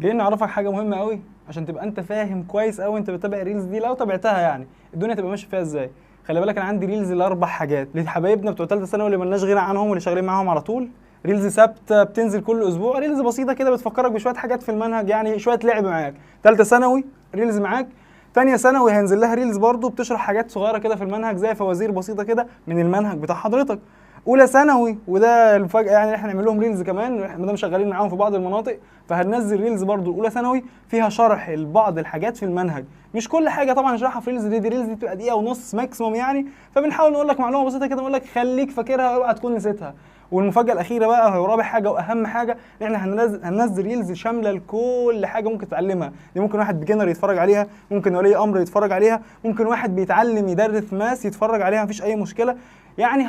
جايين نعرفك حاجة مهمة قوي عشان تبقى انت فاهم كويس قوي انت بتتابع ال reels دي. لو تابعتها يعني الدنيا تبقى ماشية فيها ازاي. خلي بالك انا عندي reels لاربع حاجات لحبايبنا بتوع ثالثة ثانوي اللي مالناش غنى عنهم واللي شغالين معاهم على طول. reels ثابتة بتنزل كل اسبوع، reels بسيطة كده بتفكرك بشوية حاجات في المنهج، يعني شوية لعب معاك. ثالثة ثانوي reels معاك. تانية ثانوي هينزل لها reels برضو بتشرح حاجات صغيرة كده في المنهج زي فوازير بسيطة كده من المنهج بتاع حضرتك. اولى ثانوي وده المفاجاة يعني احنا نعمل لهم reels كمان، احنا مادام شغالين معاهم في بعض المناطق فهننزل reels برضو اولى ثانوي فيها شرح لبعض الحاجات في المنهج. مش كل حاجة طبعا نشرحها في reels دي، reels دي بتبقى دقيقة ونص maximum يعني، فبنحاول نقول لك معلومة بسيطة كده نقول لك خليك فاكرها اوعى تكون نسيتها. والمفاجاه الاخيرة بقى هو رابع حاجة واهم حاجة ان احنا هننزل reels شاملة لكل حاجة ممكن تتعلمها. دي ممكن واحد beginner يتفرج عليها، ممكن ولي امر يتفرج عليها، ممكن واحد بيتعلم يدرس math يتفرج عليها، مفيش اي مشكلة. يعني